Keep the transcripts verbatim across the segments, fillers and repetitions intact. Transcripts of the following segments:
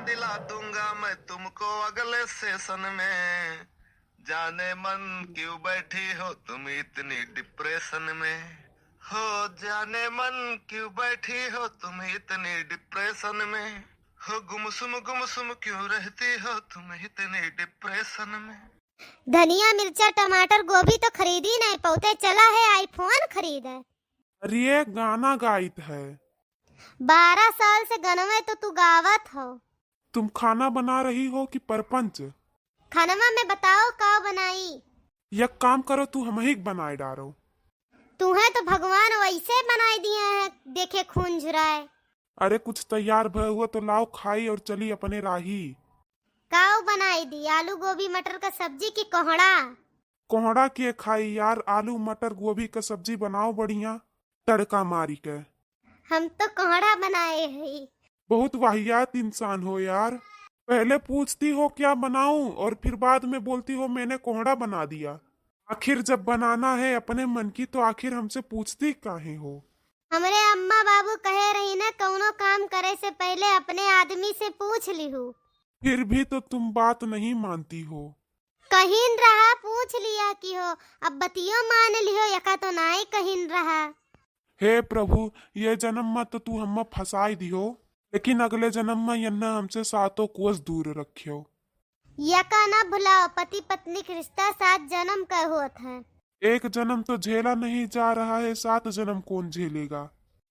दिला दूंगा मैं तुमको अगले सेशन में। जाने मन क्यों बैठी हो तुम इतनी डिप्रेशन में, हो जाने मन क्यों बैठी हो तुम इतनी डिप्रेशन में, हो गुमसुम गुमसुम क्यों रहती हो तुम इतनी डिप्रेशन में। धनिया, मिर्चा, टमाटर, गोभी तो खरीदी नहीं पौते, चला है iPhone खरीदे। अरे, ये गाना गाइत है। बारह साल से गनवे तो तू गावत हो। तुम खाना बना रही हो कि परपंच? खानवा में बताओ का बनाई? एक काम करो, तू हमही के बनाए डारो। तुहे तो भगवान वैसे बनाए दिए हैं, देखे खून झुराए। अरे, कुछ तैयार भय हुआ तो लाओ खाई और चली अपने राही। काव बनाई दी, आलू गोभी मटर का सब्जी की कोहड़ा? कोहड़ा के खाई यार, आलू मटर गोभी का सब्जी बनाओ बढ़िया तड़का मारी के। हम तो कोहड़ा बनाए हई। बहुत वाहियात इंसान हो यार, पहले पूछती हो क्या बनाऊं और फिर बाद में बोलती हो मैंने कोहड़ा बना दिया। आखिर जब बनाना है अपने मन की तो आखिर हमसे पूछती काहे हो? हमरे अम्मा बाबू कहे रही ना, कौनो काम करे से पहले अपने आदमी से पूछ लिहू। फिर भी तो तुम बात नहीं मानती हो। कहिन रहा, पूछ लिया कि हो, अब बतियो मान लिहो, यका तो नाई कहिन रहा। हे प्रभु, ये जन्म में तो तू हम्मा फंसाई दिहो, लेकिन अगले जन्म में यन्ना हमसे सातों कोस दूर रखियो। यका ना भुलाओ, पति पत्नी के रिश्ता सात जन्म का होत है। एक जन्म तो झेला नहीं जा रहा है, सात जन्म कौन झेलेगा?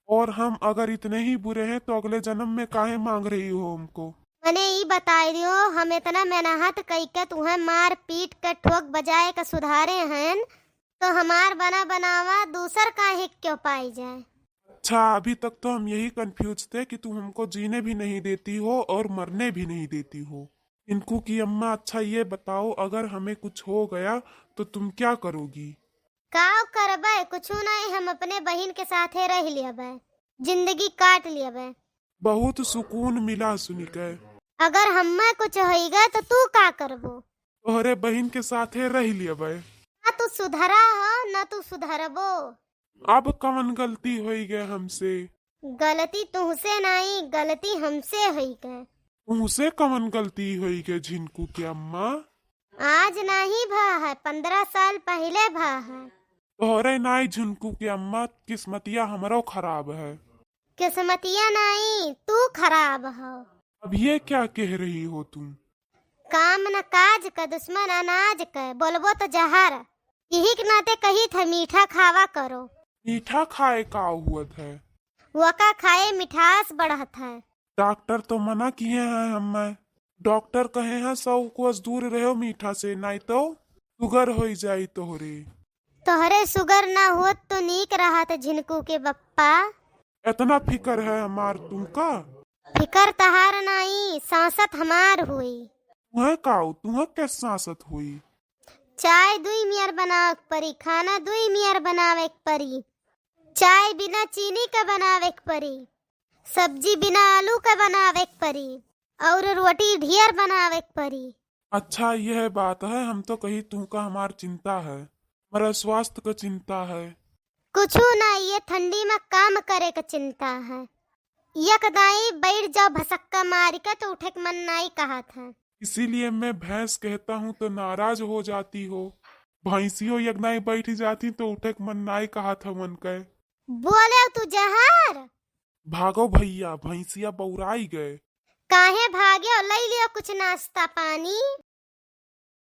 और हम अगर इतने ही बुरे हैं तो अगले जन्म में काहे मांग रही हो हमको? मने ई बताई दियो, हम इतना मेहनत कई के तुहें मार पीट के ठोक बजाए के सुधारे हैं, तो हमार बना बनावा दूसर काहे क्यों पाई जाए? अच्छा, अभी तक तो हम यही कंफ्यूज थे कि तुम हमको जीने भी नहीं देती हो और मरने भी नहीं देती हो। झिनकू की अम्मा, अच्छा ये बताओ, अगर हमें कुछ हो गया तो तुम क्या करोगी? काव करबे, कुछ नहीं, हम अपने बहिन के साथे रह लेबे, जिंदगी काट लेबे। बहुत सुकून मिला सुनी के। अगर हम्मे कुछ होइगा तो तू का करबो? तोहरे बहिन के साथे रह लेबे। ना तू सुधरा हो, ना तू सुधरबो। अब कवन गलती होई गए हमसे? गलती तुहसे नाई, गलती हमसे होई गए। तुहसे कवन गलती होई गए झिनकू के अम्मा? आज नाही भा है, पन्द्रह साल पहिले भा है। तोहरे नाई झिनकू के अम्मा, किस्मतिया हमरो खराब है। किस्मतिया नाई, तू खराब हो। अब ये क्या कह रही हो तुम? काम न काज क, दुश्मन अनाज क, बोलबो तो जहर। यही के नाते कही थे, मीठा खावा करो। मीठा खाए का हुअत है? वका खाए मिठास बढ़त है। डॉक्टर तो मना किए हैं हमें। डॉक्टर कहे हैं, सौ कोस दूर रहो मीठा से, नाई तो सुगर होई जाई तोहरे। तोहरे सुगर ना होत तो नीक रहत झिनकू के बप्पा। इतना फिकर है हमार तुमका? फिकर तहार नाई, सांसत हमार हुई। तुहे काऊ, तुहे के सांसत हुई? चाय दुई मियर बनावे के परी, खाना दुई मियर बनावे के परी। चाय बिना चीनी का बनावे के परी, सब्जी बिना आलू का बनावे के परी, और रोटी ढेर बनावे के परी। अच्छा, यह बात है, हम तो कही तुमका हमार चिंता है, हमारा स्वास्थ्य का चिंता है। कुछु ना, ये ठंडी में काम करे का चिंता है। एक दाई बैठ जाओ भसक्का मार के तो उठे के मन नाई कहत है। इसीलिए मैं भैंस कहता हूँ तो नाराज हो जाती हो। भैंसियो एक दाई बैठ जाती तो उठे के मन नाई कहत है मन के। बोले तू जहर। भागो भैया, भैंसिया बौराई गए। काहे भाग्यो, लई लियो कुछ नाश्ता पानी।